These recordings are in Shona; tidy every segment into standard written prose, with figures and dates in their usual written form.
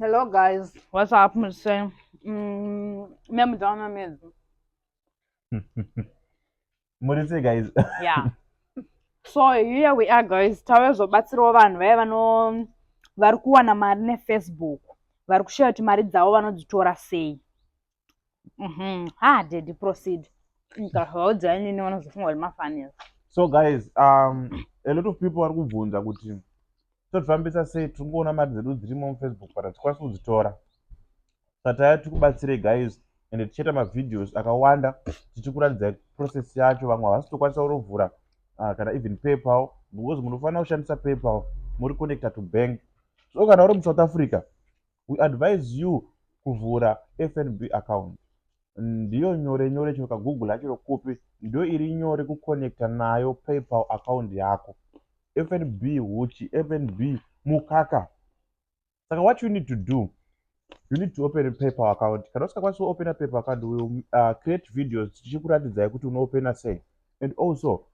Hello guys, what's up? Muse. Memudana medzi. Muri sei guys? Yeah. So here we are guys, tavezobatsirawo vanhu vaya vano vari kuwana mari neFacebook, vari kushaya kuti mari dzavo vanodzitora sei. Ha, daddy, proceed. Ndikavaudza inini vanozofunga kuti mafunnies. So guys, a lot of people vari kubvunza kuti totifambisa sei, tiri kungoona mari dzedu dzirimo muFacebook but hatikwanisi kudzitora. Saka taya tikubatsirei guys, ende tichaita mavideos akawanda tichikuratidzai process yacho. Vamwe havasi kutokwanisa kurovhura kana even PayPal, because munofanira kushandisa PayPal muri connected to bank. So kana uri muSouth Africa, we advise you kuvhura FNB account. Ndiyo nyore nyore, chero kaGoogle achiro kupi, ndiyo iri nyore kuconnecta nayo PayPal account yako. FNB huchi, FNB mukaka. Saka what you need to do, you need to open a PayPal account. Kana usingakwanisi kuopena PayPal account, we will create videos tichikuratidzai kuti unoopena sei. And also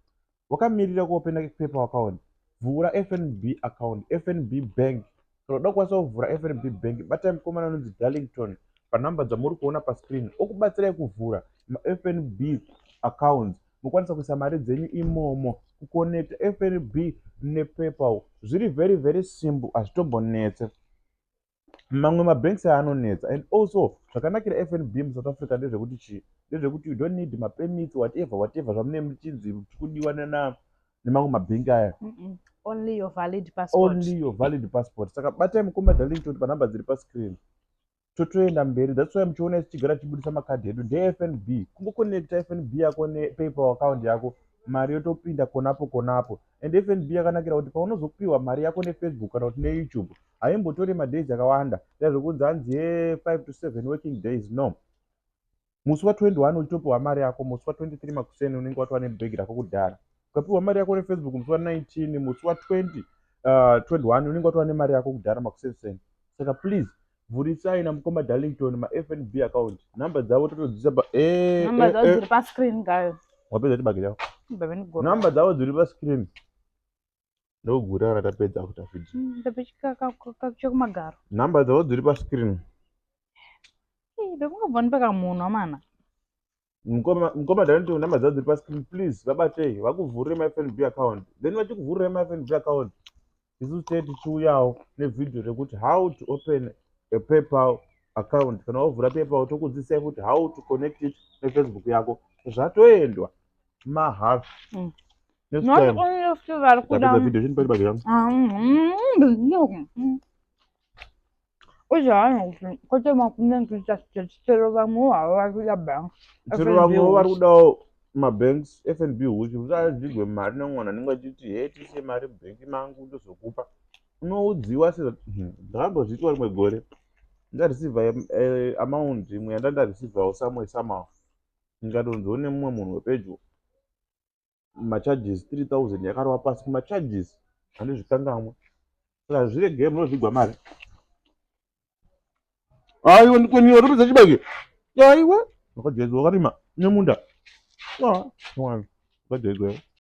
wakamirira kuopena PayPal account, vhura FNB account, FNB Bank. Kana uda kukwanisa kuvhura FNB Bank, batai mukomana anonzi Darlington panhamba dzamuri kuona pascreen, okubatsirai kuvhura maFNB accounts, mokwanisa kuisa mari dzenyu imomo. Kuconnecta FNB nePayPal zviri very very simple, hazvitombonetse. Mamwe mabanks aanonetsa. And also zvakanakira FNB muSouth Africa ndezvekuti chii? Ndezvekuti you don't need mapermits, whatever whatever zvamunee muchinzi kudiwa nemamwe mabhengi aya. Only your valid passport. Only your valid passport. Saka batai mukoma Darlington panhamba dziri pascreen, totoenda mberi. That's why muchiona isu tichigara tichibudisa makadhi edu ndeFNB. Kungoconnecta FNB yako nePayPal account yako, mari yotopinda konapo konapo. And FNB yakanakira kuti paunozopiwa mari yako neFacebook kana kuti neYouTube, haimbotori madays akawanda yazvokunzi hanzi ye 5 to 7 working days. No, musi wa21 uchitopiwa mari yako, musi wa23 makuseni unenge watova nebhegi rako kudhara. Ukapiwa mari yako neFacebook musi wa19, musi wa20, 21 unenge watova nemari yako kudhara makuseniseni. Saka please vhurisai namukoma Darlington maFNB account. Nhamba dzavo totodzisa pa Namba dzavo dziri pascreen gayo. Wapedza chibage chako? Bebe, ndigura. Nhamba dzavo dziri pascreen, ndokugura kana tapedza kuita video. Bebe, chekumagaro. Nhamba dzavo dziri pascreen. Bebe, ungabva ndipeka munhu amana. Mukoma Darlington, nhamba dzavo dziri pascreen. Please vabatei vakuvhurire maFNB account. Then vachikuvhurirai maFNB account, isusu tee tichiuyawo nevhidhio rekuti how to open a PayPal account. Kana wavhura PayPal, tokudzidzisai futi how to connect it neFacebook yako. Zvatoendwa mahalf. Next Not time only futi vari kuda tapedza video, chini pachibage changu. Uziva kuti kwete makunenge chero vamwewo havo vari kuda bank. Chero FNB vamwewo vari huchi. Kudawo mabanks, FNB huchi. Usadzigwe mari nemwana anenge achiti, "He, tiise mari mubhengi mangu ndozokupa." Unoudziwa. Ndakambozviitwa rimwe gore, ndareceiva amount imwe yandandareceivawo somewhere somehow, ndikatonziwo nemumwe munhu wepedyo macharges 3000 yakarova pasi kumacharges, handizvikangamwe. Saka zviregei, munozvigwa mari. Aiwa, ndikoniwa topedza chibage. Aiwa, wakajaidzwa, wakarima nemunda. Wakajaidzwa.